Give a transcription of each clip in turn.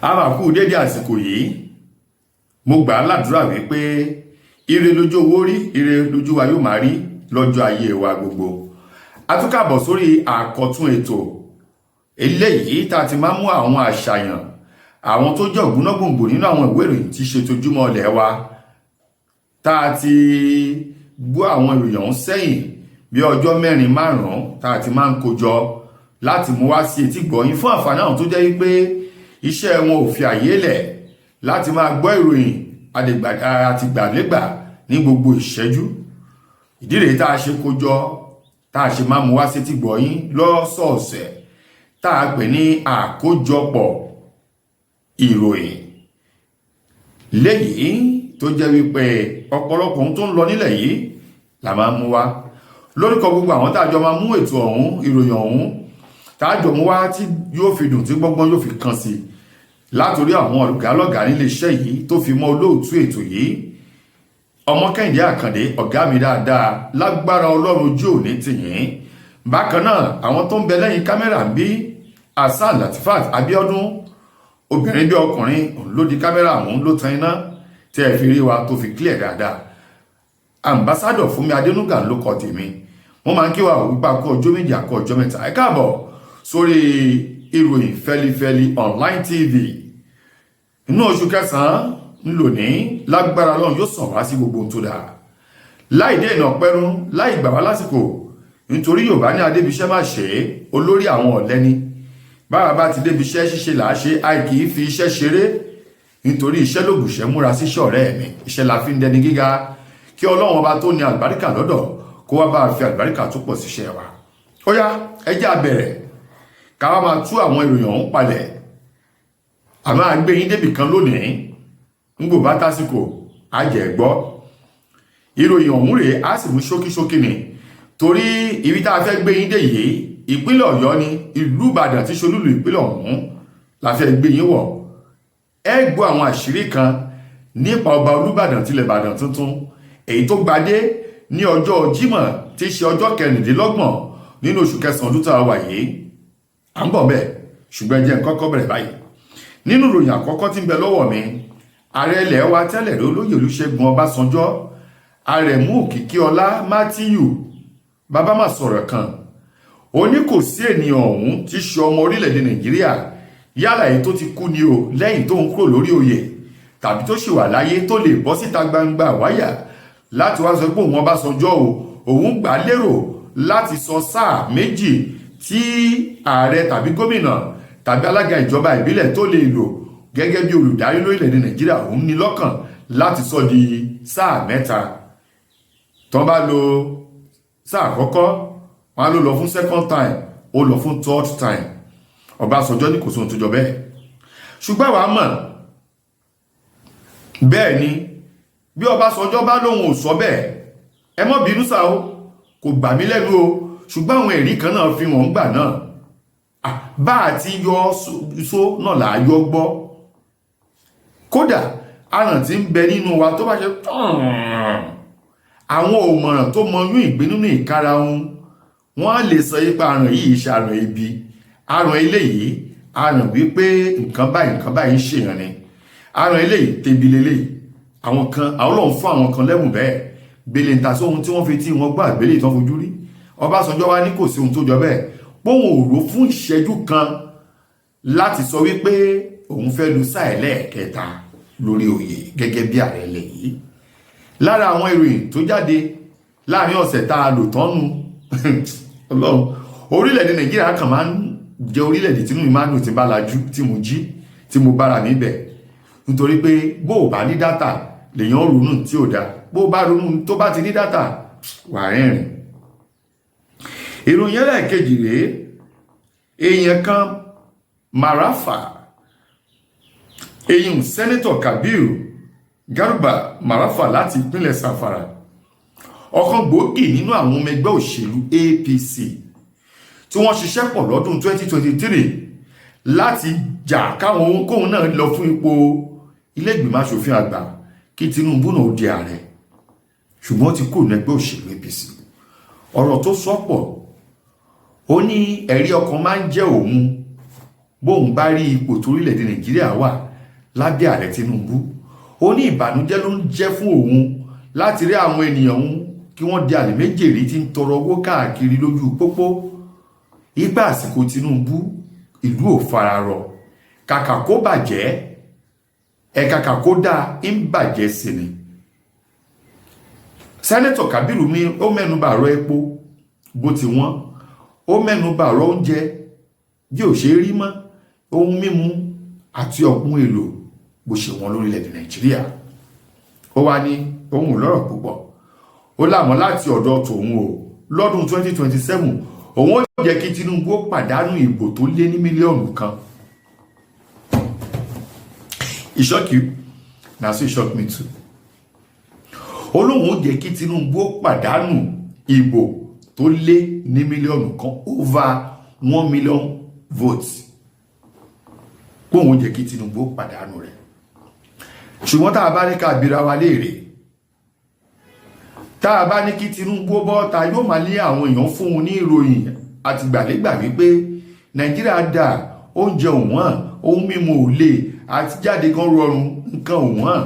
A máa kú dédé àsìkò yìí. Mo gbà á ládùúrà wípé ire lójú owó rí, ire lójú wa yóò máa rí lọ́jọ́ ayé wa gbogbo. A tún káàbọ̀ sórí àkọ́tún ètò eléyìí tá a ti máa mú àwọn àṣàyàn àwọn tó jẹ́ ògúnnágbòǹgbò nínú àwọn ìwé ìròyìn tí ṣe tojúmọ́ ilẹ̀ wa, tá a ti gbọ́ àwọn ìròyìn ọ̀hún sẹ́yìn bí ọjọ́ mẹ́rin márùn-ún, tá a ti máa ń kójọ láti mú wá sí etí gbọ̀yìn fún àǹfààní àwọn tó jẹ́ wípé iṣẹ́ wọn ò fi àyè lẹ̀ láti máa gbọ́ ìròyìn àtìgbàlégbà ní gbogbo ìṣẹ́jú. Ìdí rèé tá a ṣe kójọ, tá a ṣe máa mú wá sí etí gbọ̀yìn lọ́sọ̀ọ̀sẹ̀, tá a pè ní àkójọpọ̀ ìròyìn, léyìí tó jẹ́ wípé ọ̀pọ̀lọpọ̀ ohun tó ń lọ nílẹ̀ yìí là máa mú wá. Lórúkọ gbogbo àwọn tá a jọ máa mú ètò ọ̀hún, ìròyìn ọ̀hún tá a jọ mú wá tí yóò fi dùn, tí gbọ́ngbọ́n yóò fi kàn sí, látòrí àwọn ọ̀gá lọ́gàá nílé iṣẹ́ yìí tó fi mọ́ olóòtú ètò yìí, Ọmọ Kẹ́hìndé Àkàndé, ọ̀gá mi dáadáa, lágbára Ọlọ́run, ojú òní tìyín. Bákan náà, àwọn tó ń bẹ lẹ́yìn kámẹ́rà ń bí, Hasan Latifat Abiodun, obìnrin bí ọkùnrin, òun ló di kámẹ́rà òun ló tan iná tí ẹ fi rí wa tó fi clear dáadáa. Ambassador Fúnmi Adénúgà ló kọ tèmi. Wọ́n máa ń kí wa wípé akọ ọjọ́ 2, akọ ọjọ́ 3. Ẹ káàbọ̀ sórí ìròyìn Fẹlifẹli Online TV. Inú oṣù kẹsàn-án ń lò ní, lágbára Ọlọ́run, yóò sàn wá sí gbogbo ohun tó dáa. Láì dé ìnà pẹ́rún, láì gbà wá lásìkò, nítorí Yorùbá ní adébiṣẹ́ má ṣe é, olórí àwọn ọ̀lẹ́ni. Báwa bá ti débi iṣẹ́, ṣíṣe là á ṣe, àì kì í fi iṣẹ́ ṣeré, nítorí iṣẹ́ lògùnṣẹ́. Múra síṣẹ́, ọ̀rẹ́ mi, iṣẹ́ la fi ń dẹni gíga. Kí Ọlọ́run Ọba tó ní àlùbáríkà lọ́dọ̀ kó wá bá a fi àlùbáríkà tó pọ̀ síṣẹ́ wa. Ó yá, ẹ jẹ́ á bẹ̀rẹ̀, ká wá máa tú àwọn ìròyìn ọ̀hún palẹ̀. A máa gbé yín débì kan lónìí, ń gbò bá tásìkò á jẹ́ gbọ́ ìròyìn ọ̀hún rèé. Á sì mú ṣókíṣókí ni, torí ibi tá a fẹ́ gbé yín dé yìí, ìpínlẹ̀ Ọ̀yọ́ ni. Ìlú Ìbàdàn tí ṣolúlù ìpínlẹ̀ ọ̀hún la fẹ́ gbé yín wọ̀. Ẹ gbọ́ àwọn àṣírí kan nípa ọba Olúbàdàn tilẹ̀ Ìbàdàn tuntun, èyí tó gbadé ní ọjọ́ Jímọ̀ tí í ṣe ọjọ́ 26 nínú oṣù kẹsàn-án ọdún tá a wà yìí. À ń bọ̀ bẹ́ẹ̀, ṣùgbọ́n ẹ jẹ́ n kọ́kọ́ bẹ̀rẹ̀ báyìí. Nínú ìròyìn àkọ́kọ́ tí ń bẹ lọ́wọ́ mi, ààrẹ ilẹ̀ wa tẹ́lẹ̀ rí, olóyè Olúṣẹ́gun Ọbásanjọ́, Àrẹ̀mú Òkìkíọlá Matthew, bàbá mà sọ̀rọ̀ kan. Ó ní kò sí ènìyàn ọ̀hún tí ṣe ọmọ orílẹ̀-èdè Nàìjíríà, yálà èyí tó ti kú ni o lẹ́yìn tó ń kúrò lórí oyè, tàbí tó ṣì wà láyé, tó lè bọ́ síta gbangba wáyà láti wá sọ pé òun Ọbásanjọ́ o, òun gbà lérò láti sọ sáà 2 tí ààrẹ tàbí gómìnà tàbí alága ìjọba ìbílẹ̀ tó lè lò gẹ́gẹ́ bí olùdarí lórílẹ̀‐èdè Nàìjíríà, òun ní lọ́kàn láti sọ di sáà 3. Tó bá lo sáà àkọ́kọ́, wọn á ló lọ fún second time, ó lọ fún third time. Ọbásanjọ́ ní kò sóhun tó jọ bẹ́ẹ̀, ṣùgbọ́n àwa mọ̀ bẹ́ẹ̀ ni. Bí Ọbásanjọ́ bá lóun ò sọ bẹ́ẹ̀, ẹ mọ́ bínú sá o, kò gbà mí lẹ́nu o. Ṣùgbọ́n àwọn ẹ̀rí kan náà fi wọ́n gbà náà bá a ti yọ só náà là á yọ gbọ́. Kódà aràn tí ń bẹ nínú wa tó bá ṣe àwọn òmọ̀ràn tó mọyún ìgbín nínú ìkara ohun, wọ́n á lè sọ ipa àrùn yìí ṣe àrùn ibi, àrùn eléyìí, àrùn wípé nǹkan báyìí, nǹkan báyìí ń ṣèyàn ni, àrùn eléyìí tẹbi leléyìí. Àwọn kan, àwọn Ọlọ́run fún àwọn kan lẹ́bùn bẹ́ẹ̀ gbélé ń ta sí ohun tí wọ́n fi tí wọ́n gbọ́ àgbélé ìtàn fojú rí. Ọbásanjọ́ wá ní kò sí ohun tó jọ bẹ́ẹ̀, póun ò rò fún ìṣẹ́jú kan láti sọ wípé òun fẹ́ lu sáà ẹlẹ́ẹ̀kẹta lórí oyè gẹ́gẹ́ bí ààrẹ ilẹ̀ yìí. Lára àwọn ìròyìn tó jáde láàrin ọ̀sẹ̀ tá a lò tọ́nu, Ọlọ́run, orílẹ̀-èdè Nàìjíríà kan máa ń jẹ́ orílẹ̀-èdè tínú mi máa ń dùn tí bá lajú, tí mo jí, tí mo bára mi bẹ̀, nítorí pé bó o bá ní data lèèyàn ronú tí ò dáa, bó o bá ronú tó bá ti ní data, wà rẹ́rìn. Ìròyìn ẹlẹ́ẹ̀kejì rèé. Èèyàn kan, Marafa, èyàn Senator Kabiru Garba Marafa láti ìpínlẹ̀ Zamfara, ọ̀kan gbòógì nínú àwọn ọmọ ẹgbẹ́ òṣèlú APC tí wọ́n ṣiṣẹ́ pọ̀ lọ́dún 2023 láti jà káwọn ohunkóhun náà lọ fún ipò ilé ìgbìmọ̀ aṣòfin àgbà, kí Tinubu náà ó di ààrẹ, ṣùgbọ́n ó ti kúrò ní ẹgbẹ́ òṣèlú APC. Ọ̀rọ̀ tó sọ pọ̀. Ó ní ẹ̀rí ọkàn máa ń jẹ́ òun. Bóun bá rí ipò torílẹ̀-èdè Nàìjíríà wà lábẹ́ ààrẹ Tinubu, ó ní ìbànújẹ́ ló ń jẹ́ fún òun láti rí àwọn ènìyàn òun kí wọ́n di àlìméjèèrè tí ń tọrọ owó káàkiri lójú pópó. Ipa àsìkò Tinubu, ìlú ò fararọ, kàkà kó bàjẹ́ ẹ, kàkà kó dáa, ń bàjẹ́ sí ni. Senator Kabiru ní ó mẹ́nuba ọ̀rọ̀ epo bó ti wọ́n, ó mẹ́nuba ọ̀rọ̀ oúnjẹ bí ò ṣe rí mọ́, ohun mímu àti ọ̀pun èlò bó ṣe wọ́n lórílẹ̀‐èdè Nàìjíríà. Ó wá ní ohun ò lọ́rọ̀ púpọ̀, ó láwọn láti ọ̀dọ̀ tòun o, lọ́dún 2027, òun ó jẹ́ kí Tinubu ó pàdánù ìbò tó lé ní 1 mílíọ̀nù. E shock you? Na so e shock me too. Ó lóun ó jẹ́ kí Tinubu ó pàdánù ìbò tó lé ní 1 mílíọ̀nù, over 1 million votes, kóun ó jẹ́ kí Tinubu ó pàdánù rẹ̀. Ṣùgbọ́n tá a bá ní ká bira wa léèrè, tá a bá ní kí Tinubu ó bọ́ ta, yóò máa lé àwọn èèyàn fún un ní ìròyìn àtìgbàlégbà wípé Nàìjíríà dà, oúnjẹ ò wọ́n, ohun mímu ò lè, àti jáde gan rọrùn, nǹkan ò wọ́n.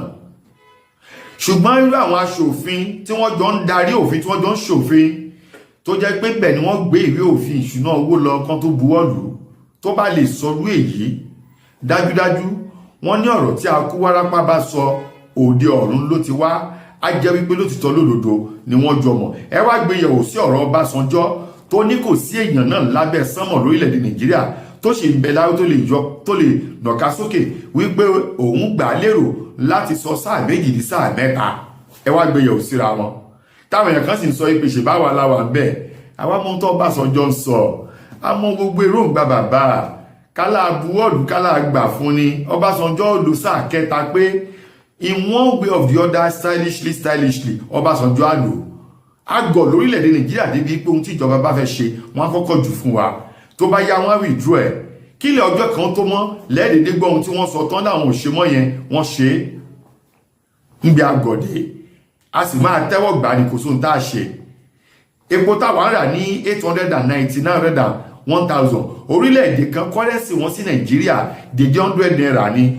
Ṣùgbọ́n irú àwọn aṣòfin tí wọ́n jọ ń darí òfin, tí wọ́n jọ ń ṣòfin, tó jẹ́ pé bẹ́ẹ̀ ni wọ́n gbé ìwé òfin ìṣúná owó lọ kan tó buwọ́ lù ú, tó bá lè sọrú èyí, dájúdájú, wọ́n ní ọ̀rọ̀ tí a kú wárápá bá sọ, òde ọ̀run ló ti wá. Á jẹ́ wípé lótìtọ́ lódodo ni wọ́n jọ mọ̀. Ẹ wá gbé yẹ̀wò sí ọ̀rọ̀ Ọbásanjọ́ tó ní kò sí èèyàn náà lábẹ́ sánmọ̀ lórílẹ̀‐èdè Nàìjíríà tó sì ń bẹ láyé tó lè yọ, tó lè nàka sókè wípé òun gbà á lérò láti sọ sáà 2 di sáà 3. Ẹ wá gbé yẹ̀wò síra wọn, táwọn èèyàn kan sì ń sọ pé ṣèbáwa láwà ń bẹ̀. Àwa mọ tó Ọbásanjọ́ ń sọ, àmọ́ gbogbo èròǹgbà bàbá kálá buwọ́lù, kálá gbà fún ni. Ọbásanjọ́ lò sáà kẹta pé in one way of the other, stylishly, stylishly, Ọbásanjọ́ á lò àgọ̀ lórílẹ̀‐èdè Nàìjíríà débi pé ohun tí ìjọba bá fẹ́ ṣe, wọ́n á kọ́kọ́ jù fún wa, tó bá yá, wọ́n á withdraw ẹ̀. Kílẹ̀ ọjọ́ kan tó mọ́ lẹ́ẹ̀dẹ́dẹ́ gbọ́ ohun tí wọ́n sọ tán láwọn ò ṣe mọ́ yẹn, wọ́n ṣe é níbi àgọ̀dé, a sì máa tẹ́wọ́ gbà ní, kò sóhun tá a ṣe. Epo táwa ń rà ní 890, 900 and 1,000, orílẹ̀-èdè kan currency wọn sí Nàìjíríà dédé ₦100 ni,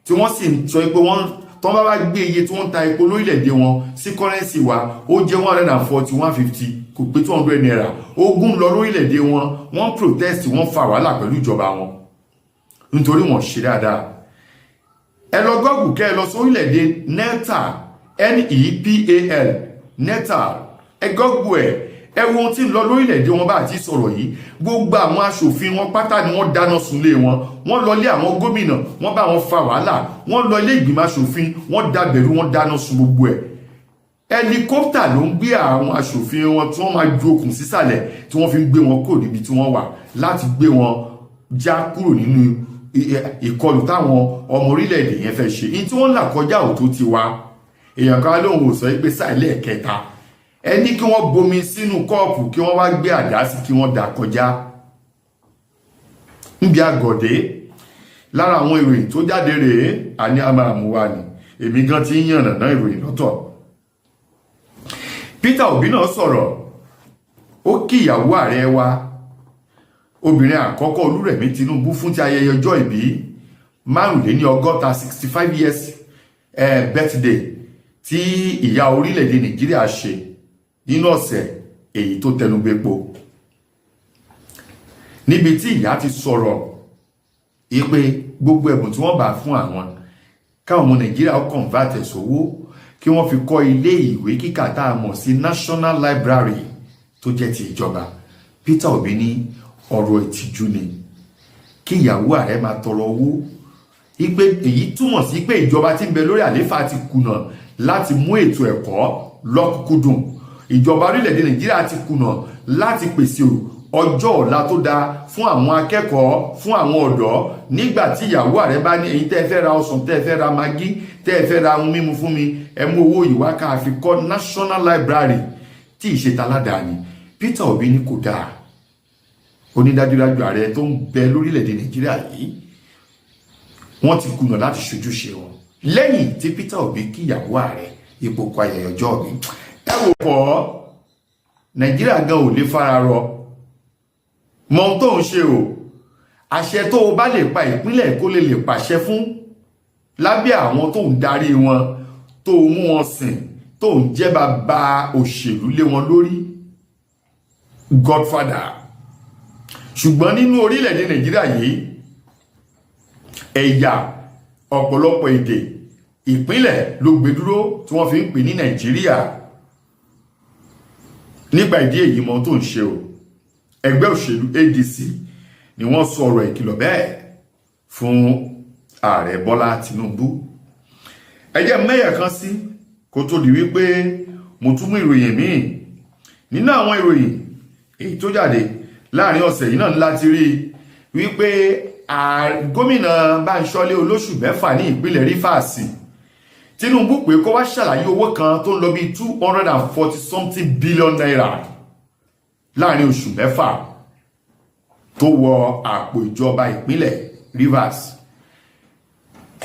tí wọ́n sì ń sọ pé wọ́n tọ́ bá bá gbé iye tí wọ́n ń ta epo lórílẹ̀-èdè wọn sí currency wa, ó jẹ́ 140, 150, kò pé ₦200. Ogun lọ lórílẹ̀-èdè wọn, wọ́n protest, wọ́n fa wàhálà pẹ̀lú ìjọba wọn nítorí wọ́n ṣe dáadáa. Ẹ lọ Google, kẹ́ ẹ lọ sórílẹ̀-èdè Nepal, Nepal, Nepal. Ẹ Google ẹ, ẹ wo ohun tí ń lọ lórílẹ̀-èdè wọn bá àti sọ̀rọ̀ yìí. Gbogbo àwọn aṣòfin wọn pátá ni wọ́n dáná sunlé wọn. Wọ́n lọ lé àwọn gómìnà, wọ́n bá wọn fa wàhálà. Wọ́n lọ ilé ìgbìmọ̀ aṣòfin, wọ́n dàbẹ̀rù, wọ́n dáná sun gbogbo ẹ̀. Helicopter ló ń gbé àwọn aṣòfin wọn tí wọ́n máa ju okùn sísàlẹ̀ tí wọ́n fi ń gbé wọn kúrò níbi tí wọ́n wà, láti gbé wọn já kúrò nínú ìkọlù táwọn ọmọ orílẹ̀-èdè yẹn fẹ́ ṣe. Ní tí wọ́n là kọjá ò tó ti wá, èèyàn kan lóhùn ò sọ pé sáà ẹlẹ́ẹ̀kẹta, ẹ ní kí wọ́n bomi sínú kọ́ọ̀pù, kí wọ́n wá gbé àdá sí, kí wọ́n dà kọjá níbi àgọ̀dé. Lára àwọn ìròyìn tó jáde rèé, àní a máa mú wa ní, èmi gan ti ń yànnà náà ìròyìn lọ́tọ̀. Peter Obi náà sọ̀rọ̀, ó kí ìyàwó ààrẹ wa obìnrin àkọ́kọ́, Olúrẹ̀mí Tinubu, fún ti ayẹyẹ ọjọ́ ìbí 65, 65 years birthday tí ìyá orílẹ̀-èdè Nàìjíríà ṣe nínú ọ̀sẹ̀ èyí tó tẹnubẹ́po, níbi tí ìyá ti sọ̀rọ̀ ìpè gbogbo ẹ̀bùn tí wọ́n bá fún àwọn, káwọn ọmọ Nàìjíríà ó convert ẹ̀ sówó, kí wọ́n fi kọ́ ilé ìwé kíkà tá a mọ̀ sí National Library tó jẹ́ ti ìjọba. Peter Obi ní ọ̀rọ̀ ìtìjú ni kí ìyàwó ààrẹ máa tọrọ owó, ipe èyí túmọ̀ sí pé ìjọba tí ń bẹ lórí àlééfà ti kùnà láti mú ètò ẹ̀kọ́ lọ́kùnkúndùn, ìjọba orílẹ̀-èdè Nàìjíríà ti kùnà láti pèsè ọjọ́ ọ̀la tó dáa fún àwọn akẹ́kọ̀ọ́, fún àwọn ọ̀dọ́, nígbà tí ìyàwó ààrẹ bá ní èyí tẹ́ ẹ fẹ́ ra ọsàn, tẹ́ ẹ fẹ́ ra Maggi, tẹ́ ẹ fẹ́ ra ohun mímu fún mi, ẹ mú owó yìí wá ká fi kọ́ National Library tí ìṣètò aládàáni. Peter Obi ní kò dáa. Ó ní dájúdájú, ààrẹ tó ń bẹ lórílẹ̀‐èdè Nàìjíríà yìí, wọ́n ti kùnà láti ṣojúṣe wọn. Lẹ́yìn tí Peter Obi kí ìyàwó ààrẹ ipò kọ ayẹyẹ ọjọ́ ìbí, ẹ wò pọ̀, Nàìjíríà gan ò lè fara rọ mọ ohun tó ń ṣe o. Àṣẹ tó o bá lè pa ìpínlẹ̀ kó lè lè pàṣẹ fún lábẹ́ àwọn tó ń darí wọn, tó mú wọn sìn, tó ń jẹ́ bàbá òṣèlú lé wọn lórí, godfather. Ṣùgbọ́n nínú orílẹ̀-èdè Nàìjíríà yìí, ẹ̀yà, ọ̀pọ̀lọpọ̀ èdè, ìpínlẹ̀ ló gbé dúró tí wọ́n fi ń pè ní Nàìjíríà. Nípa ìdí èyí, mọ tó ń ṣe o. Ẹgbẹ́ òṣèlú ADC ni wọ́n sọ ọ̀rọ̀ ìkìlọ̀ bẹ́ẹ̀ fún Ààrẹ Bọ́lá Tinubu. Ẹ jẹ́ mẹ́yẹ̀ kan sí kó tó di wípé mo tún mú ìròyìn míì. Nínú àwọn ìròyìn èyí tó jáde láàrin ọ̀sẹ̀ yìí náà láti rí wípé gómìnà Báńṣọ́lé olóṣù 6 ní ìpínlẹ̀ Rivers, Tinubu pé kó wá ṣàlàyé owó kan tó ń lọ bí 240 something billion naira láàrin oṣù 6 tó wọ àpò ìjọba ìpínlẹ̀ Rivers.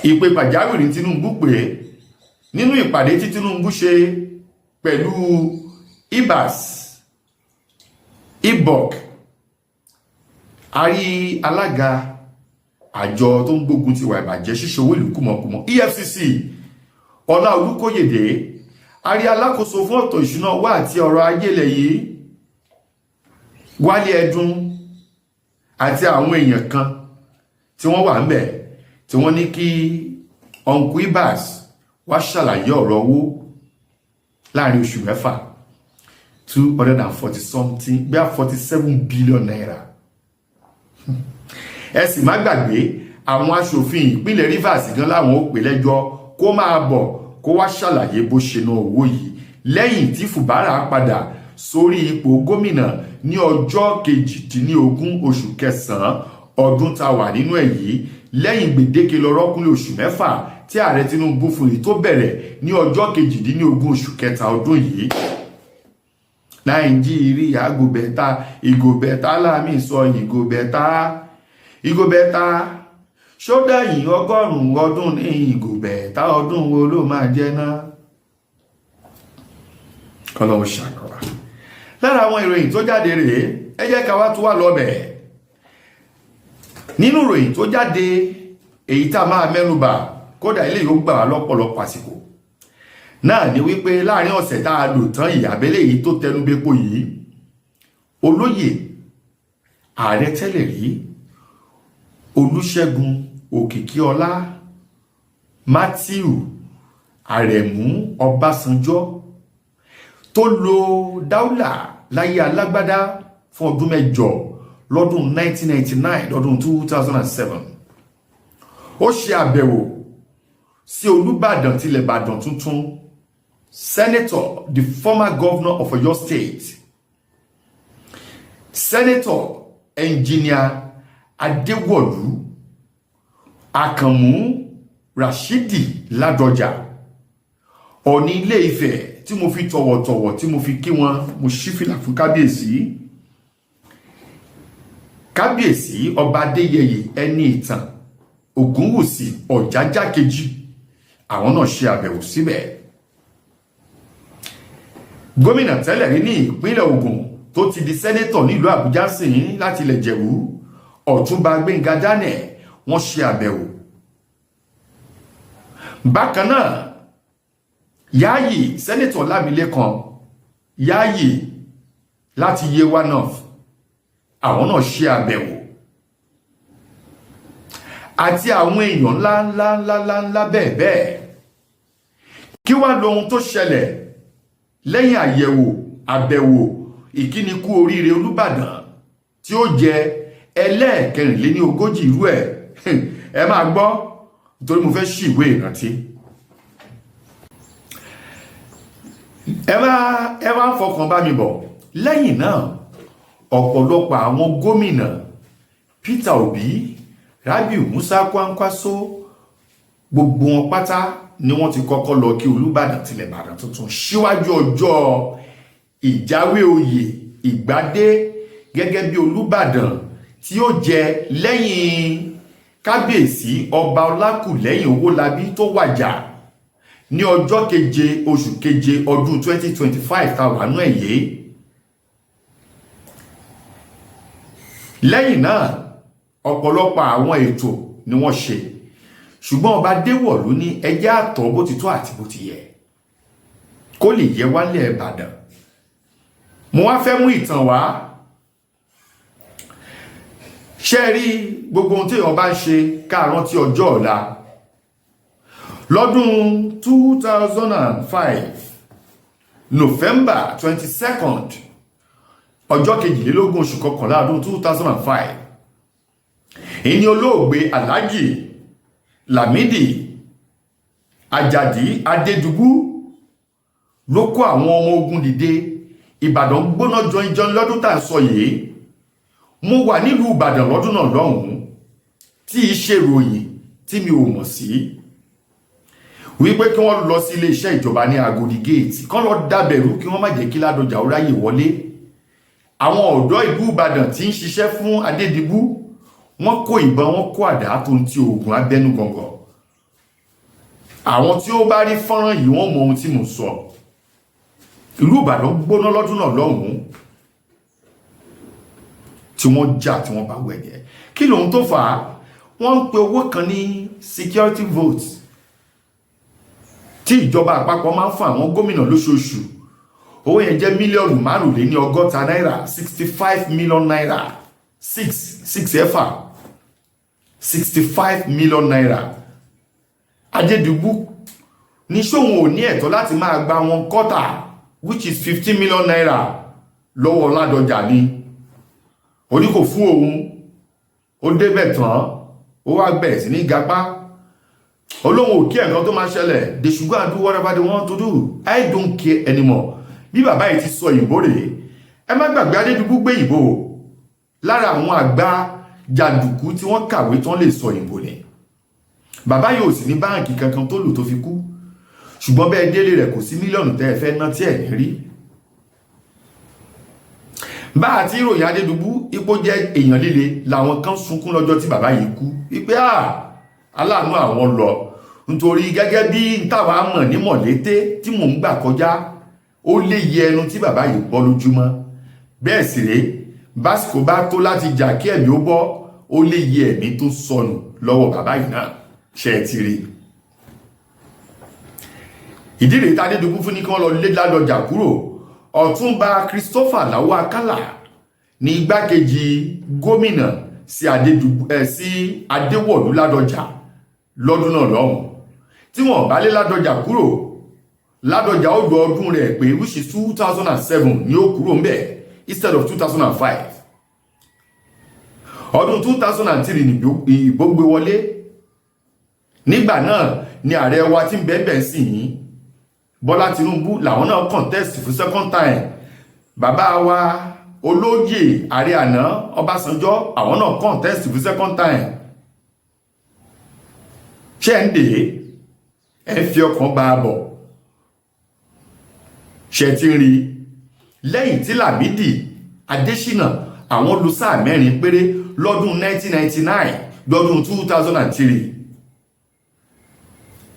Ìpè pàjáwìrì Tinubu pé nínú ìpàdé tí Tinubu ṣe pẹ̀lú Ibas Ibok, a rí alága àjọ tó ń gbógun ti ìwà ìbàjẹ́, ṣíṣowó ìlú kùmọ̀kùmọ̀, EFCC, Ọlá Olúkóyèdè, a rí alákòóso fún ọ̀tọ̀ ìṣúná owó àti ọrọ̀ ajé ilẹ̀ yìí, Wálé Ẹdùn, àti àwọn èèyàn kan tí wọ́n wà ńbẹ̀, tí wọ́n ní kí Uncle Ibas wá ṣàlàyé ọ̀rọ̀ owó láàrin oṣù 6, 240 something, bí i 47 billion naira. Ẹ sì má gbàgbé, àwọn aṣòfin ìpínlẹ̀ Rivers gan láwọn ó pè lẹ́jọ́ kó máa bọ̀, kó wá ṣàlàyé bó ṣe ná owó yìí lẹ́yìn tí Fubara padà sórí ipò gómìnà ní ọjọ́ 18 oṣù kẹsàn-án ọdún tá a wà nínú ẹ̀ yìí, lẹ́yìn gbèdéke lọ́rọ́kúnlé oṣù 6 tí Ààrẹ Tinubu fún yìí tó bẹ̀rẹ̀ ní ọjọ́ 18 oṣù kẹta ọdún yìí. Nàìjíríà go better, e go better láàmì sọ, e go better, e go better. Ṣódẹ̀yìn 100 ọdún ní e go better, ọdún wo ló máa jẹ́ náà? Kọlọ́hún ṣàkọwà. Lára àwọn ìròyìn tó jáde rèé. Ẹ jẹ́ ká wá tó wà lọ́bẹ̀ nínú ìròyìn tó jáde èyí tá a máa mẹ́nubà, kódà ilé yóò gbà wá lọ́pọ̀lọpọ̀ àsìkò náà, ni wípé láàrin ọ̀sẹ̀ tá a lò tán yìí, abẹ́lé yìí tó tẹnubẹ́po yìí, olóyè ààrẹ tẹ́lẹ̀ rí Olúṣẹ́gun Òkìkíọlá Matthew Àrẹ̀mú Ọbásanjọ́, tó lo dáúlà láyé alágbádá fún ọdún 8 lọ́dún 1999 lọ́dún 2007, ó ṣe àbẹ̀wò sí Olúbàdàn tilẹ̀ Ìbàdàn tuntun, Senator, the former governor of Oyo State, Senator Engineer Adéwọ̀lú Àkànmú Rashidi Ládọjà, Ọ̀ní Ilé Ifẹ̀, tí mo fi tọ̀wọ̀tọ̀wọ̀ tí mo fi kí wọn, mo ṣí fìlà fún kábíyèsí, Kábíyèsí Ọba Adéyẹyè Ẹni Ìtàn Ògúnwùsì Ọ̀jájá kejì. Àwọn náà ṣe àbẹ̀wò síbẹ̀. Gómìnà tẹ́lẹ̀ rí ní ìpínlẹ̀ Ògùn tó ti di senator nílùú Àbújá sìn láti ilẹ̀ Jẹ̀bú, Ọ̀túnba Gbẹ́ngà Daniel, wọ́n ṣe àbẹ̀wò. Bákan náà, Yáàyì, Senator Lámilékan Yáàyì láti Yewa North, àwọn náà ṣe àbẹ̀wò, àti àwọn èèyàn ńlá ńlá ńlá ńlá ńlá bẹ́ẹ̀ bẹ́ẹ̀. Kí wá lohun tó ṣẹlẹ̀ lẹ́yìn àyẹ̀wò, àbẹ̀wò ìkíni kú oríire Olúbàdàn tí ó jẹ ẹlẹ́ẹ̀kẹrìnléní 40 irú ẹ̀? Ẹ máa gbọ́, nítorí mo fẹ́ ṣí ìwé ìrántí. Ẹ wá ń fọkàn bá mi bọ̀. Lẹ́yìn náà, ọ̀pọ̀lọpọ̀ àwọn gómìnà, Peter Obi, Rabiu Musa Kwankwaso, gbogbo wọn pátá ni wọ́n ti kọ́kọ́ lọ kí Olúbàdàn tilẹ̀ Ìbàdàn tuntun síwájú ọjọ́ ìjáwé oyè ìgbádé gẹ́gẹ́ bí Olúbàdàn tí ó jẹ lẹ́yìn Kábíyèsí Ọba Ọlákùlẹ́yìn Owólabí tó wàjà ní ọjọ́ 7 oṣù 7 ọdún 2025 tá wà nú ẹ̀ yìí. Lẹ́yìn náà Ọ̀pọ̀lọpọ̀ àwọn ètò ni wọ́n ṣe, ṣùgbọ́n ọba Adéwọ̀lú ní ẹjẹ́ àtọ̀ bó ti tó àti bó ti yẹ kó lè yẹ wálẹ̀ Ìbàdàn. Mo wá fẹ́ mú ìtàn wá. Ṣe rí gbogbo ohun tí èèyàn bá ń ṣe, ká rántí ọjọ́ ọ̀la. Lọ́dún 2005, November 22nd, ọjọ́ 22 oṣù kọkànlá ọdún 2005, ìní olóògbé Alhaji Lamidi Ajadi Adédùbú ló kó àwọn ọmọ ogun dìde. Ìbàdàn gbóná jọinjọin lọ́dún tá à ń sọ yìí. Mo wà nílùú Ìbàdàn lọ́dún náà lọ́hùn-ún, tí í ṣe ròyìn tí mi ò mọ̀ sí wípé kí wọ́n lọ sí iléeṣẹ́ ìjọba ní Agodi Gate, kán lọ dábẹ̀rú, kí wọ́n má jẹ́ kí Ládọjà ó ráyè wọlé. Àwọn ọ̀dọ́ ìlú Ìbàdàn tí ń ṣiṣẹ́ fún Adédìbú, wọ́n kó ìbọn, wọ́n kó àdá tó ń ti oògùn abẹ́nú gọ̀ǹgọ̀. Àwọn tí ó bá rí fọ́nrán yìí, wọ́n mọ ohun tí mo sọ. Ìlú Ìbàdàn gbóná lọ́dún náà lọ́hùn-ún tí wọ́n jà, tí wọ́n bá wẹ̀jẹ̀. Kí lóhun tó fà á? Wọ́n ń pe owó kan ní security votes tí ìjọba àpapọ̀ máa ń fún àwọn gómìnà lóṣooṣù. Owó yẹn jẹ́ mílíọ̀nù 65 náírà, 65 million naira, six six ẹ̀fà, 65 million naira. Adédùbú ní sóhun ò ní ẹ̀tọ́ láti máa gba wọn kọ́tà, which is 15 million naira, lọ́wọ́ Ládọjà ni. Ó ní kò fún òun. Ó débẹ̀ tán, ó wá bẹ̀rẹ̀ sí ní gapá. Olóhùn ò kí ẹ̀kan tó máa ṣẹlẹ̀. They should go and do whatever they want to do, I don't care anymore. Bí bàbá yìí ti sọ ìbò rèé. Ẹ má gbàgbé, Adédùbú gbé ìbò. Lára àwọn àgbà jàǹdùkú tí wọ́n kàwé tán lè sọ ìbò ni bàbá yìí. Ò sì ní báǹkì kankan tó lù tó fi kú, ṣùgbọ́n bẹ́ẹ̀ délé rẹ̀, kò sí mílíọ̀nù tẹ́ ẹ fẹ́ ná tí ẹ̀ ní rí. Bá àti ìròyìn Adédùbú ipò jẹ́ èèyàn líle, làwọn kan sunkún lọ́jọ́ tí bàbá yìí kú wípé à aláàánú àwọn lọ, nítorí gẹ́gẹ́ bí n táwa mọ̀ ní mọ̀lété tí mò ń gbà kọjá, ó lé yẹ ẹnu tí bàbá yìí bọ́ lójúmọ́. Bẹ́ẹ̀ sì rèé, básìkò bá tó láti jà kí ẹ̀mí ó bọ́, ó lé yẹ ẹ̀mí tó sọnù lọ́wọ́ bàbá yìí náà. Ṣe é ti rí ìdí rèé tá Adédùbú fún ní kí wọ́n lọ lé Ládọjà kúrò? Ọ̀túnba Christopher Láwọ Akálà ní igbákejì gómìnà sí Adédùbú ẹ̀ sí Adéwọ̀lú Ládọjà lọ́dún náà lọ́hùn. Tí wọ́n bá lé Ládọjà kúrò, Ládọjà ó lọ ọdún rẹ̀ pé, which is 2007 ní ó kúrò ńbẹ̀ instead of 2005. Ọdún 2003 ní ìbò gbé wọlé. Nígbà náà ni ààrẹ wa tí ń bẹ́ẹ̀ sí yìí, Bọ́lá Tinubu, làwọn náà contest fún second time. Bàbá wa olóyè ààrẹ àná Ọbásanjọ́, àwọn náà contest fún second time. Ṣé ń dè é? Ẹ fi ọkàn bá a bọ̀. Ṣe ti ń rí? Lẹ́yìn tí Lámìdí Adésínà, àwọn lu sáà mẹ́rin péré lọ́dún 1999 lọ́dún 2003,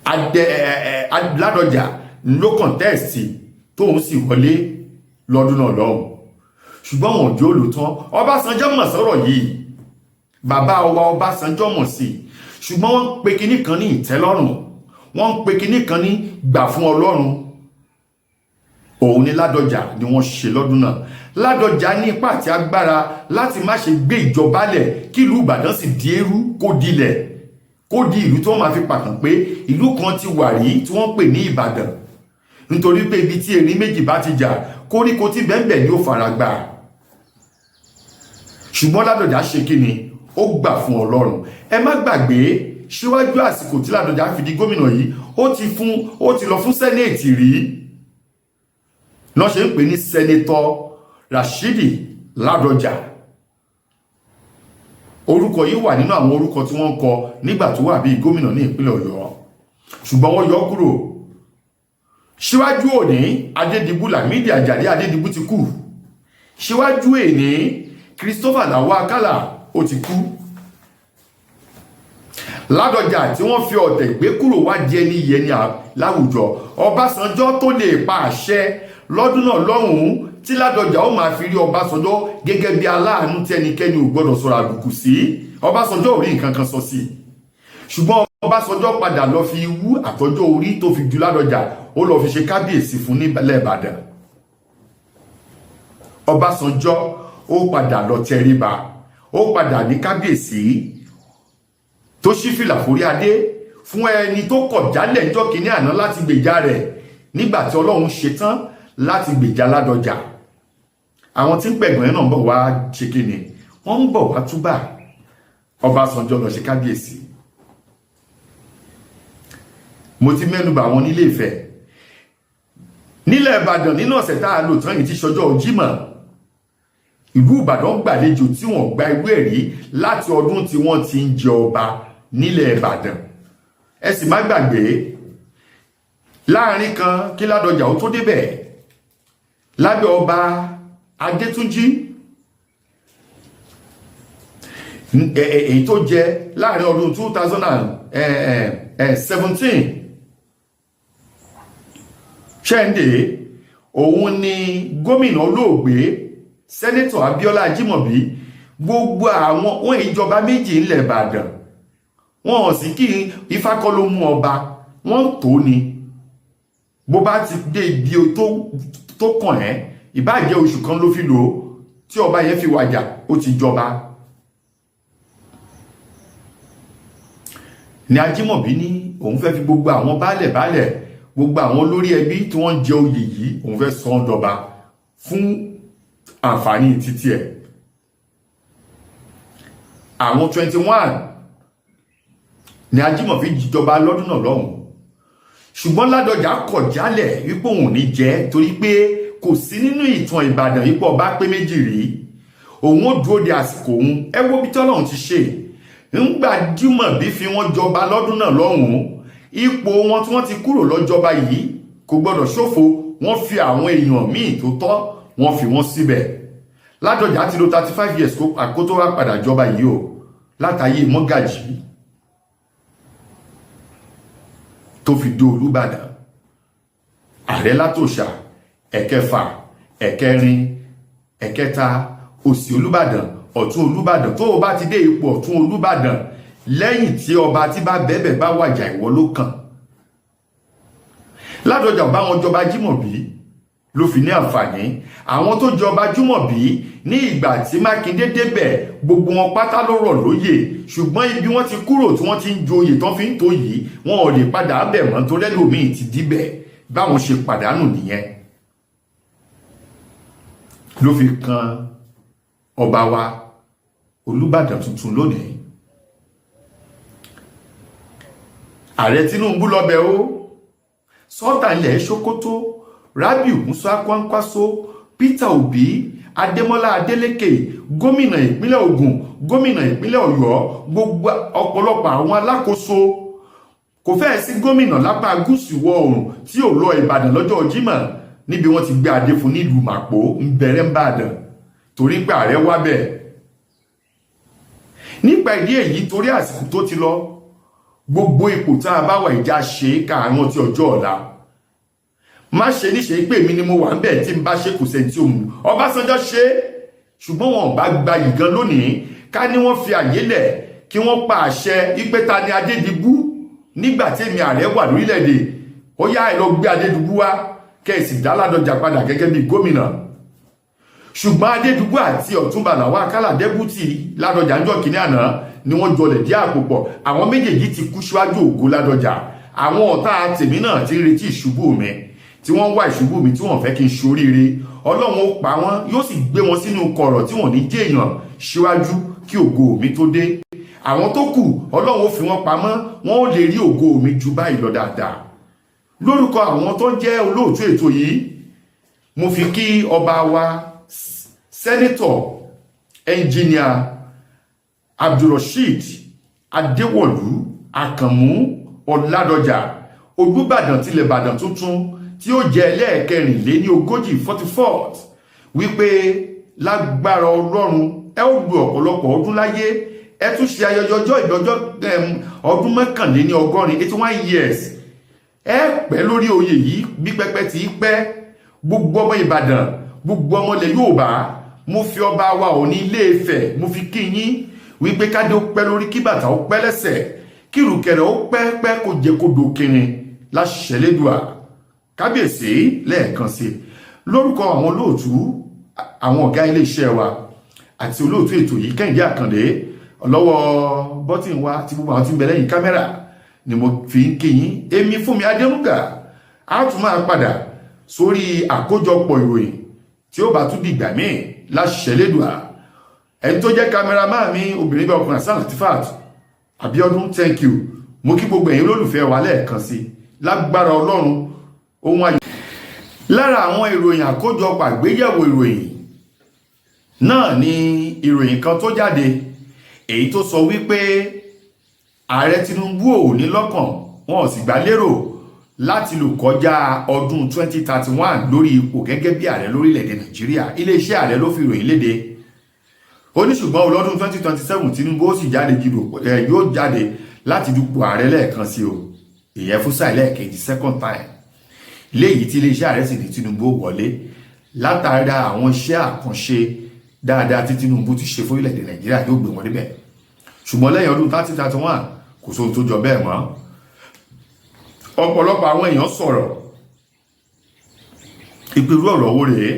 adé ẹ ẹ Ládọjà ló contest, tóun sì wọlé lọ́dún náà lọ́hùn, ṣùgbọ́n wọn ò jó lò tán. Ọbásanjọ́ mọ̀ sọ́rọ̀ yìí, bàbá wa Ọbásanjọ́ mọ̀ sí, ṣùgbọ́n wọ́n ń pe kinní kan ní ìtẹ́lọ́rùn, wọ́n ń pe kinní kan ní gbà fún Ọlọ́run. Òun ni Ládọjà ni wọ́n ṣe lọ́dún náà. Ládọjà ní ipá àti agbára láti má ṣe gbé ìjọba lẹ̀ kí ìlú Ìbàdàn sì di eérú, kó dilẹ̀, kó di ìlú tí wọ́n máa fi pàtàn pé ìlú kan ti wà rí tí wọ́n pè ní Ìbàdàn, nítorí pé ibi tí erin méjì bá ti jà, koríko tí bẹ́ẹ̀ ni ó fara gbà. Ṣùgbọ́n Ládọjà ṣe kí ni? Ó gbà fún Ọlọ́run. Ẹ má gbàgbé, síwájú àsìkò tí Ládọjà fi di gómìnà yìí, ó ti lọ fún Senate rí náà, ṣe ń pè ní Senator Rashidi Ládọjà. Orúkọ yìí wà nínú àwọn orúkọ tí wọ́n kọ nígbà tó wà bíi gómìnà ní ìpínlẹ̀ Ọ̀yọ́, ṣùgbọ́n wọ́n yọ kúrò. Síwájú òní, Adédìbú, Lámìdí Àjàdí Adédìbú ti kú. Síwájú èní, Christopher Lawal Akálà ó ti kú. Ládọjà tí wọ́n fi ọ̀tẹ̀ gbé kúrò wá di ẹni yẹni láwùjọ. Ọbásanjọ́ tó lè pa àṣẹ lọ́dún náà lọ́hùn-ún tí Ládọjà ó máa fi rí Ọbásanjọ́ gẹ́gẹ́ bí aláàánú tí ẹnikẹ́ni ò gbọ́dọ̀ sọ̀rọ̀ àbùkù sí. Ọbásanjọ́ ò rí nǹkan kan sọ sí i, ṣùgbọ́n Ọbásanjọ́ padà lọ fi wú àtọ́jọ́ orí tó fi ju Ládọjà, ó lọ fi ṣe kábíyèsí fún nílẹ̀ Ìbàdàn. Ọbásanjọ́ ó padà lọ tẹríba, ó padà ní kábíyèsí tó ṣí fìlà forí adé fún ẹni tó kọ̀ jálẹ̀ ńjọ́ kínní àná láti gbèjà rẹ̀ nígbà tí Ọlọ́run ṣetán láti gbèjà Ládọjà. Àwọn tí ń pẹ̀gbọ́n náà ń bọ̀ wá ṣe kíni, wọ́n ń bọ̀ wá túbà. Ọbásanjọ́ lọ ṣe kábíyèsí. Mo ti mẹ́nubà àwọn nílé Ifẹ̀, nílẹ̀ Ìbàdàn. Nínú ọ̀sẹ̀ tá a lò tán yìí tí ṣọjọ́ Jímọ̀, ìlú Ìbàdàn gbàlejò tí wọ́n gba ìwé ẹ̀rí láti ọdún tí wọ́n ti ń jẹ ọba nílẹ̀ Ìbàdàn. Ẹ sì má gbàgbé, láàrin kan kí Ládọjà ó tó débẹ̀, lábẹ́ ọba Adétúnjì, èyí tó jẹ láàrin ọdún 2017 ṣẹ́ǹdé, òun ni gómìnà olóògbé Sẹ́nẹ́tọ̀ Abíọ́lá Ajímọ̀bí. Gbogbo àwọn wọn ìjọba méjì ńlẹ̀ Ìbàdàn, wọn ò sì kí Ifá kọ́ ló mú ọba, wọ́n tó ni. Bó bá ti dé ibi tó kàn ẹ́, ìbáà jẹ́ oṣù kan ló fi lò ó tí ọba yẹn fi wàjà, ó ti jọba. Ní Ajímọ̀bí ní òun fẹ́ fi gbogbo àwọn baálẹ̀ baálẹ̀, gbogbo àwọn olórí ẹbí tí wọ́n ń jẹ oyè yìí, òun fẹ́ sọ ọ́n dọba fún àǹfààní títí ẹ̀. Àwọn 21 ní Ajímọ̀bí jọba lọ́dún náà lọ́hùn, ṣùgbọ́n Ládọjà kọ̀ jálẹ̀ wípé òun ò ní jẹ́, torí pé kò sí nínú ìtàn Ìbàdàn wípé ọba pé méjì rí. Òun ó dúró de àsìkò òun. Ẹ wo bí tọ́lọ́run ti ṣe ńgbà Jímọ̀bí fi wọ́n jọba lọ́dún náà lọ́hùn-ún. Ipò wọn tí wọ́n ti kúrò lọ́jọba yìí kò gbọ́dọ̀ ṣòfò. Wọ́n fi àwọn èèyàn míì tó tọ́, wọ́n fi wọ́n síbẹ̀. Ládọjà ti lò 35 years kó tó wá padà jọba yìí o, látàyè mọ́gàjì tó fi dé Olúbàdàn, ààrẹ látòṣà, ẹ̀kẹfà, ẹ̀kẹrin, ẹ̀kẹta, òsì Olúbàdàn, ọ̀tún Olúbàdàn. Tó o bá ti dé ipò ọ̀tún Olúbàdàn, lẹ́yìn tí ọba tí bá bẹ́ẹ̀bẹ̀ bá wàjà, ìwọ ló kàn. Ládọjà bá wọn jọba Jímọ̀bí ló fi ní àǹfààní. Àwọn tó jọba Jímọ̀bí ní ìgbà tí Mákindé débẹ̀, gbogbo wọn pátá ló rọ̀ lóyè, ṣùgbọ́n ibi wọ́n ti kúrò tí wọ́n ti ń joyè tán fi ń tó yìí, wọn ò lè padà bẹ̀ mọ́ torí ẹlòmíì ti díbẹ̀. Báwọn ṣe pàdánù nìyẹn ló fi kan ọba wa Olúbàdàn tuntun lónìí. Ààrẹ Tinubu lọ́bẹ̀ ó, sọ́tà ilẹ̀ Sokoto, Rabiu Musa Kwankwaso, Peter Obi, Adémọ́lá Adélékè, gómìnà ìpínlẹ̀ Ògùn, gómìnà ìpínlẹ̀ Ọ̀yọ́, gbogbo ọ̀pọ̀lọpọ̀ àwọn alákòóso. Kò fẹ́ẹ̀ sí gómìnà lápá gúúsù ìwọ̀ oòrùn tí ò lọ Ìbàdàn lọ́jọ́ Jímọ̀ níbi wọ́n ti gbé adé fún nílùú Màpó ń bẹ̀rẹ̀ ń bàdàn, torí pé ààrẹ wá bẹ̀. Nípa ìdí èyí, torí àsìkò tó ti lọ, gbogbo ipò tá a bá wà, ìjà ṣe káàrán tí ọjọ́ ọ̀la má ṣe níṣe pé èmi ni mo wà ń bẹ̀ tí n bá ṣe kò sẹ́ni tí ó mú. Ọbásanjọ́ ṣe, ṣùgbọ́n wọn ò bá gba yìí gan lónìí. Ká ní wọ́n fi àyè lẹ̀ kí wọ́n pa àṣẹ ìpè ta ni Adédìbú nígbà tí èmi ààrẹ wà lórílẹ̀‐èdè, ó yá, ẹ lọ gbé Adédìbú wá, kẹ́ ẹ sì dá Ládọjà padà gẹ́gẹ́ bí gómìnà. Ṣùgbọ́n Adédìbú àti Ọ̀túnba Làwọn Akálà, deputy Ládọjà ńjọ́ kìíní àná ni wọ́n jọlẹ̀ dí àpò pọ̀. Àwọn méjèèjì ti kú síwájú ògo Ládọjà. Àwọn ọ̀tá tèmi náà ti ń retí ìṣubú mi, tí wọ́n ń wá ìṣubú mi, tí wọ́n fẹ́ kí n ṣoríire. Ọlọ́run ó pa wọ́n, yóò sì gbé wọn sínú kọ̀rọ̀ tí wọ́n ní jẹ́ èèyàn síwájú kí ògo mi tó dé. Àwọn tó kù, Ọlọ́run ó fi wọ́n pamọ́, wọ́n ó lè rí ògo mi ju báyìí lọ dáadáa. Lórúkọ àwọn tó ń jẹ́ olóòtú ètò yìí, mo fi kí ọba wa, Sẹ́nẹ́tọ̀ Ẹnjìníà Abdulrasheed Adéwọ̀lú Àkànmú Ọ̀làdọjà, Olúbàdàn tilẹ̀ Ìbàdàn tuntun tí ó jẹ́ ẹlẹ́ẹ̀kẹrìnléní ogójì, 44th, wípé lágbára Ọlọ́run, ẹ ó lu ọ̀pọ̀lọpọ̀ ọdún láyé. Ẹ tún ṣe ayẹyẹ ọjọ́ ìbí ọdún 81, 81 years. Ẹ pẹ́ lórí oyè yìí bí pẹ́pẹ́ tí pẹ́. Gbogbo ọmọ Ìbàdàn, gbogbo ọmọ ilẹ̀ Yorùbá, mo fi ọba wa Ọọ̀ni Ilé Ifẹ̀, mo fi kí yín. Wípé kádé ó pẹ́ lórí, kí bàtà ó pẹ́ lẹ́sẹ̀, kí ìrùkẹ̀rẹ̀ ó pẹ́ pẹ́, kó jẹ́ kó dòkìnrin láṣẹ Lédùà. Kábíyèsí lẹ́ẹ̀kan sí, lórúkọ àwọn olóòtú, àwọn ọ̀gá iléeṣẹ́ wa àti olóòtú ètò yìí, Kẹ́hìndé Àkàndé, ọlọ́wọ́ bọ́tìn wa, àti gbogbo àwọn tí ń bẹ lẹ́yìn kámẹ́rà ni mo fi ń kí yín. Èmi Fúnmi Adénúgà, á tún máa padà sórí àkójọpọ̀ ìròyìn tí ó bá tún dìgbà míì láṣẹ Lédùà. Ẹni tó jẹ́ cameraman mi, obìnrin bí ọkùnrin, Hasan Latifat Abiodun, thank you. Mo kí gbogbo ẹ̀yin olólùfẹ́ wa lẹ́ẹ̀kan sí. Lágbára Ọlọ́run, ohun ayọ̀. Lára àwọn ìròyìn àkójọpọ̀ àgbéyẹ̀wò ìròyìn náà ni ìròyìn kan tó jáde, èyí tó sọ wípé Ààrẹ Tinubu ò ní lọ́kàn, wọn ò sì gbà lérò láti lò kọjá ọdún 2031 lórí ipò gẹ́gẹ́ bí ààrẹ lórílẹ̀‐èdè Nàìjíríà. Iléeṣẹ́ ààrẹ ló fi ìròyìn léde. Ó ní ṣùgbọ́n ọlọ́dún 2027, Tinubu ó sì jáde jìdò ẹ, yóò jáde láti dupò ààrẹ lẹ́ẹ̀kan sí o, ìyẹn fún sáà lẹ́ẹ̀kejì, second time. Léyìí tí iléeṣẹ́ ààrẹ sì ní Tinubu ó wọlé látara àwọn iṣẹ́ àkànṣe dáadáa tí Tinubu ti ṣe fún orílẹ̀-èdè Nàìjíríà, yóò gbé wọn débẹ̀. Ṣùgbọ́n lẹ́yìn ọdún 2031, kò sóhun tó jọ bẹ́ẹ̀ mọ́. Ọ̀pọ̀lọpọ̀ àwọn èèyàn sọ̀rọ̀ ìpèrú ọ̀rọ̀ wo rèé.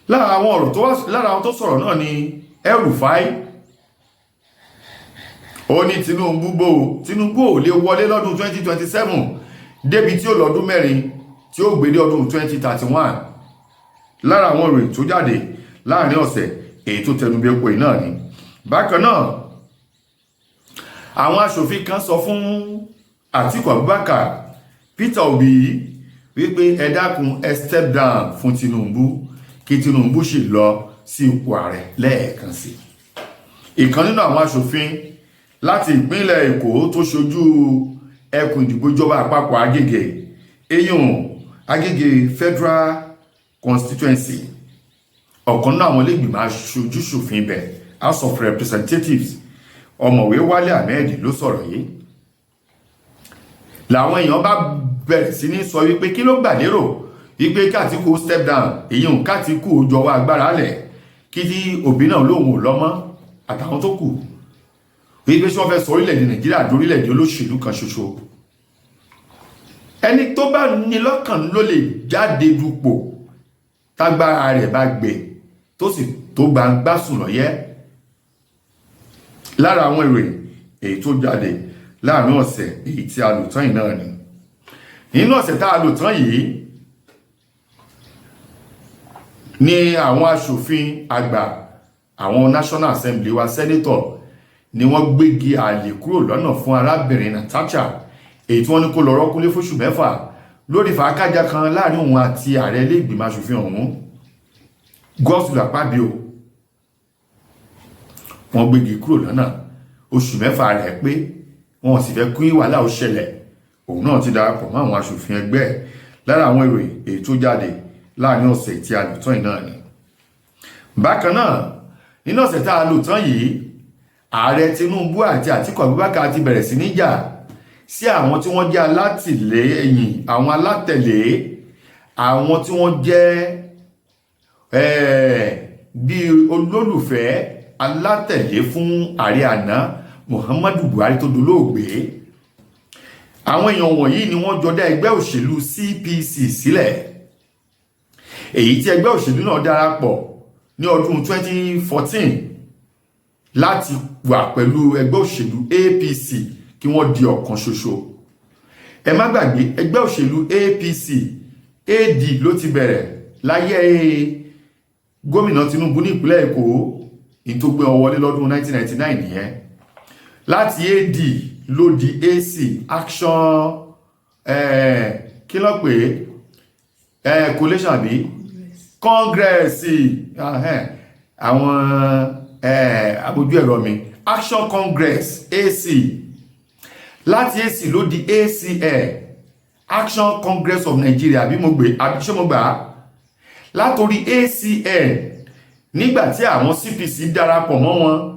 Lára àwọn ọ̀rọ̀ tó wá, lára àwọn tó sọ̀rọ̀ náà ni El-Rufai. Ó ní Tinubu bò, Tinubu ò lè wọlé lọ́dún 2027 débi tí ó lọ́dún 4 tí ó gbé dé ọdún 2031. Lára àwọn ìròyìn tó jáde láàrin ọ̀sẹ̀ èyí tó tẹnu bí epo yìí náà ni. Bákan náà, àwọn aṣòfin kan sọ fún Àtíkù Abubakar, Peter Obi wípé ẹ dákun, ẹ step down fún Tinubu, kí Tinubu sì lọ sí ipò ààrẹ lẹ́ẹ̀kan sí. Ìkan nínú àwọn aṣòfin láti ìpínlẹ̀ Èkó tó ṣojú ẹkùn ìdìbò ìjọba àpapọ̀ Agége, eyín Agége Federal Constituency, ọ̀kan náà àwọn ilégbìmọ̀ aṣojú-ṣòfin ibẹ̀, House of Representatives, Ọ̀mọ̀wé Wálé Ahmed ló sọ̀rọ̀ yìí. Làwọn èèyàn bá bẹ̀rẹ̀ sí ní sọ wípé kí ló gbà lérò wípé k'Àtíkù step down, èyí ò k'Àtíkù jọ̀wọ́ agbára lẹ̀, kí tí Òbí náà lóun ò lọ́mọ́ àtàwọn tó kù, wípé ṣé wọ́n fẹ́ sọ orílẹ̀-èdè Nàìjíríà dórílẹ̀-èdè olóṣèlú kan ṣoṣo? Ẹni tó bá ní lọ́kàn ló lè jáde dupò tágbára rẹ̀ bá gbé, tó sì tó gbangba sùn lọ́yẹ́. Lára àwọn ìròyìn èyí tó jáde láàrin ọ̀sẹ̀ èyí tí a lò tán yìí náà ni. Nínú ọ̀sẹ̀ tá a lò tán yìí ni àwọn aṣòfin àgbà, àwọn National Assembly wa, senator, ni wọ́n gbégi àlè kúrò lọ́nà fún arábìnrin Natasha, èyí tí wọ́n ní kó lọ rọ́kúnlé fóṣù 6 lórí fàákájà kan láàrin òun àti ààrẹ ilé ìgbìmọ̀ aṣòfin ọ̀hún, Godswill Akpabio. Wọ́n gbégi kúrò lọ́nà, oṣù 6 rẹ̀ pé, wọn sì fẹ́ kí wàhálà ó ṣẹlẹ̀. Òun náà ti darapọ̀ mọ́ àwọn aṣòfin ẹgbẹ́ ẹ̀. Lára àwọn ìròyìn èyí tó jáde láàrin ọ̀sẹ̀ tí a lò tán yìí náà ni. Bákan náà, nínú ọ̀sẹ̀ tá a lò tán yìí, Ààrẹ Tinubu àti Àtíkù Abubakar ti bẹ̀rẹ̀ sí ní jà sí àwọn tí wọ́n jẹ́ alátìlẹ́yìn, àwọn alátẹ̀lé, àwọn tí wọ́n jẹ́ bí olólùfẹ́ alátẹ̀lé fún ààrẹ àná Muhammadu Buhari tó dolóògbé. Àwọn èèyàn wọ̀nyí ni wọ́n jọ dá ẹgbẹ́ òṣèlú CPC sílẹ̀, èyí tí ẹgbẹ́ òṣèlú náà darapọ̀ ní ọdún 2014 láti wà pẹ̀lú ẹgbẹ́ òṣèlú APC kí wọ́n di ọ̀kan ṣoṣo. Ẹ má gbàgbé, ẹgbẹ́ òṣèlú APC, AD ló ti bẹ̀rẹ̀ láyé gómìnà Tinubu ní ìpínlẹ̀ Èkó, ní tó gbé wọn wọlé lọ́dún 1999 nìyẹn. Láti AD ló di AC, Action kí ló pè é, coalition àbí Congress, àwọn abojú ẹ̀rọ mi, Action Congress, AC. Láti AC ló di ACN, Action Congress of Nigeria, àbí mo gbé, àbí ṣé mo gbà á? Látorí ACN, nígbàtí àwọn CPC darapọ̀ mọ́ wọn,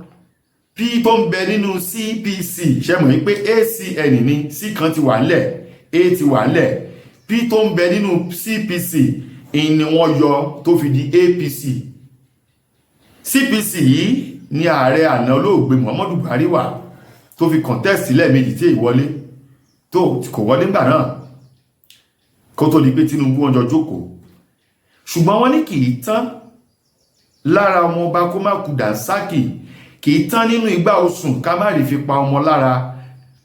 P tó ń bẹ nínú CPC, ṣe mọ̀ wípé ACN ní C kan ti wà ńlẹ̀, A ti wà ńlẹ̀, P tó ń bẹ nínú CPC ni wọ́n yọ tó fi di APC. CPC yìí Ní ààrẹ àná, olóògbé Muhammadu Buhari, wà tó fi contest lẹ́ẹ̀mejì tí èyí wọlé, tó kò wọlé ńgbà náà, kó tó di pé Tinubu wọn jọ jókòó. Ṣùgbọ́n wọ́n ní kì í tán lára ọmọ ọba kó má kú dànsákì, kì í tán nínú igbá osùn ká má rí fi pa ọmọ lára.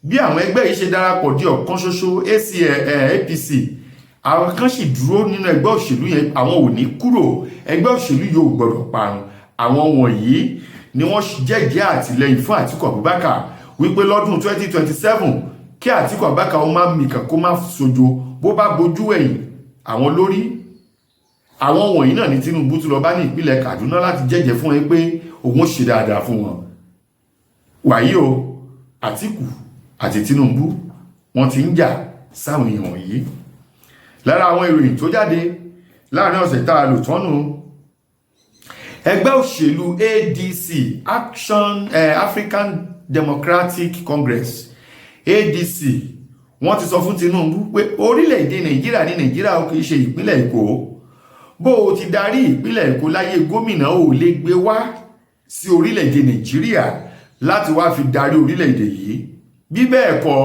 Bí àwọn ẹgbẹ́ yìí ṣe darapọ̀ di ọ̀kan ṣoṣo APC, àwọn kan sì dúró nínú ẹgbẹ́ òṣèlú yẹn, àwọn ò ní kúrò, ẹgbẹ́ òṣèlú yóò gbọdọ̀ parun. Àwọn wọ̀nyí ni wọ́n jẹ́jẹ́ àtìlẹ́yìn fún Àtíkù Abubakar wípé lọ́dún 2027, kí Àtíkù Abubakar ó má mìkàn, kó má sojo, bó bá bojú ẹ̀yìn àwọn lórí. Àwọn wọ̀nyí náà ní Tinubu tún lọ bá ní ìpínlẹ̀ Kaduna láti jẹ́jẹ́ fún ẹ pé òun ó ṣe dáadáa fún wọn. Wàyí o, Àtíkù àti Tinubu wọ́n ti ń jà sáwọn èèyàn wọ̀nyí. Lára àwọn ìròyìn tó jáde láàrin ọ̀sẹ̀ tá a lò tọ́nu, ẹgbẹ́ òṣèlú ADC, Action African Democratic Congress, ADC, wọ́n ti sọ fún Tinubu pé orílẹ̀-èdè Nàìjíríà ní Nàìjíríà, ó kìí ṣe ìpínlẹ̀ Èkó. Bó o ti darí ìpínlẹ̀ Èkó láyé gómìnà, ò lè gbé wá sí orílẹ̀-èdè Nàìjíríà láti wá fi darí orílẹ̀-èdè yìí. Bí bẹ́ẹ̀ kọ́,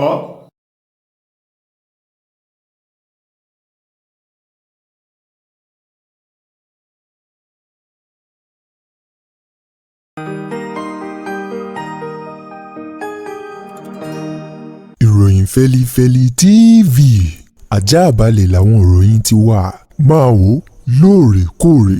Ìròyìn Fẹ́lifẹ́li TV, ajáàbalẹ̀ làwọn ìròyìn ti wà. Máa wò lóòrèkóòrè.